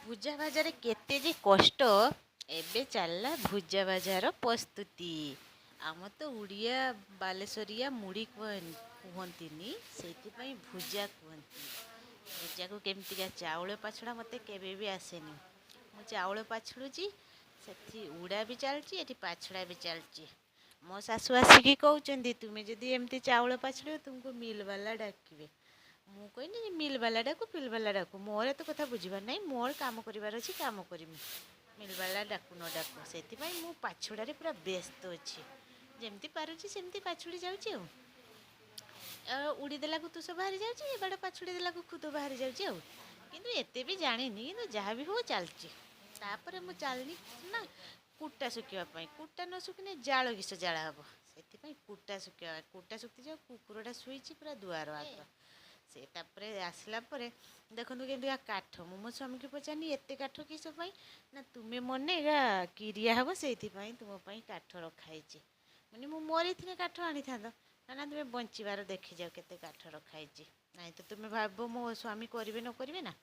ଭୁଜା ଭାଜାରେ କେତେ ଯେ କଷ୍ଟ। ଏବେ ଚାଲିଲା ଭୁଜା ଭାଜାର ପ୍ରସ୍ତୁତି। ଆମ ତ ଓଡ଼ିଆ ବାଲେଶ୍ୱରିଆ ମୁଢ଼ି କୁହନ୍ତିନି, ସେଇଥିପାଇଁ ଭୁଜା କୁହନ୍ତି। ଭୁଜାକୁ କେମିତିକା ଚାଉଳ ପାଛୁଡ଼ା ମୋତେ କେବେ ବି ଆସେନି। ମୁଁ ଚାଉଳ ପାଛୁଡ଼ୁଛି, ସେଠି ଉଡ଼ା ବି ଚାଲିଛି, ଏଠି ପାଛୁଡ଼ା ବି ଚାଲିଛି। ମୋ ଶାଶୁ ଆସିକି କହୁଛନ୍ତି, ତୁମେ ଯଦି ଏମିତି ଚାଉଳ ପାଛୁଡ଼ିବ, ତୁମକୁ ମିଲ୍ ବାଲା ଡାକିବେ। ମୁଁ କହିନି, ମିଲ୍ ବାଲା ଡାକୁ, ଫିଲ୍ ବାଲା ଡାକୁ, ମୋର ଏତେ କଥା ବୁଝିବାର ନାହିଁ। ମୋର କାମ କରିବାର ଅଛି, କାମ କରିମି, ମିଲ୍ ବାଲା ଡାକୁ ନ ଡାକୁ। ସେଥିପାଇଁ ମୁଁ ପାଛୁଡ଼ାରେ ପୁରା ବ୍ୟସ୍ତ ଅଛି। ଯେମିତି ପାରୁଛି ସେମିତି ପାଛୁଡ଼ି ଯାଉଛି। ଆଉ ଉଡ଼ି ଦେଲାକୁ ତୁଷ ବାହାରି ଯାଉଛି, ଏବାଟେ ପାଛୁଡ଼ି ଦେଲାକୁ ଖୁଦ ବାହାରି ଯାଉଛି। ଆଉ କିନ୍ତୁ ଏତେ ବି ଜାଣିନି, କିନ୍ତୁ ଯାହା ବି ହଉ ଚାଲିଛି। ତାପରେ ମୁଁ ଚାଲିନି ନା କୁଟା ଶୁଖିବା ପାଇଁ। କୁଟା ନ ଶୁଖିଲେ ଜାଳ କିସ ଜାଳା ହେବ? ସେଥିପାଇଁ କୁଟା ଶୁଖିବା, କୁଟା ଶୁଖି ଯାଉ। କୁକୁରଟା ଶୋଇଛି ପୁରା ଦୁଆର ଆଗ ସେ। ତାପରେ ଆସିଲା ପରେ ଦେଖନ୍ତୁ କେମିତିକା କାଠ। ମୁଁ ମୋ ସ୍ୱାମୀକି ପଚାରିନି, ଏତେ କାଠ କିସ ପାଇଁ? ନା, ତୁମେ ମନେ ଏଇଟା କିରିଆ ହେବ, ସେଇଥିପାଇଁ ତୁମ ପାଇଁ କାଠ ରଖାହେଇଛି। ମାନେ ମୁଁ ମରିଥିଲେ କାଠ ଆଣିଥାନ୍ତ? ନା ନା, ତୁମେ ବଞ୍ଚିବାର ଦେଖିଯାଅ କେତେ କାଠ ରଖାହେଇଛି। ନାଇଁ ତ ତୁମେ ଭାବିବ ମୋ ସ୍ୱାମୀ କରିବେ ନ କରିବେ ନା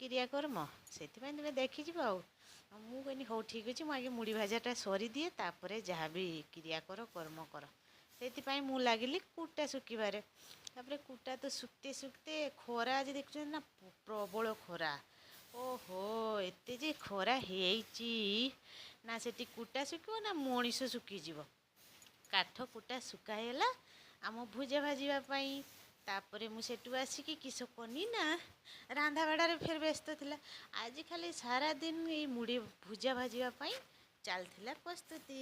କ୍ରିୟା କର୍ମ, ସେଥିପାଇଁ ତୁମେ ଦେଖିଯିବ। ଆଉ ମୁଁ କହିନି, ହଉ ଠିକ୍ ଅଛି, ମୁଁ ଆଗେ ମୁଢ଼ି ଭାଜାଟା ସରିଦିଏ, ତାପରେ ଯାହା ବି କ୍ରିୟା କର, କର୍ମ କର। ସେଇଥିପାଇଁ ମୁଁ ଲାଗିଲି କୁଟା ଶୁଖିବାରେ। ତାପରେ କୁଟା ତ ଶୁଖତେ ଶୁଖତେ ଖରା ଆଜି ଦେଖୁଛନ୍ତି ନା, ପ୍ରବଳ ଖରା। ଓହୋ, ଏତେ ଯେ ଖରା ହେଇଛି ନା, ସେଠି କୁଟା ଶୁଖିବ ନା ମଣିଷ ଶୁଖିଯିବ। କାଠ କୁଟା ଶୁଖା ହେଇଗଲା ଆମ ଭୁଜା ଭାଜିବା ପାଇଁ। ତାପରେ ମୁଁ ସେଠୁ ଆସିକି କିସ କନି ନା, ରାନ୍ଧାବାଢ଼ାରେ ଫେର ବ୍ୟସ୍ତ ଥିଲା। ଆଜି ଖାଲି ସାରାଦିନ ଏଇ ମୁଢ଼ି ଭୁଜା ଭାଜିବା ପାଇଁ ଚାଲିଥିଲା ପ୍ରସ୍ତୁତି।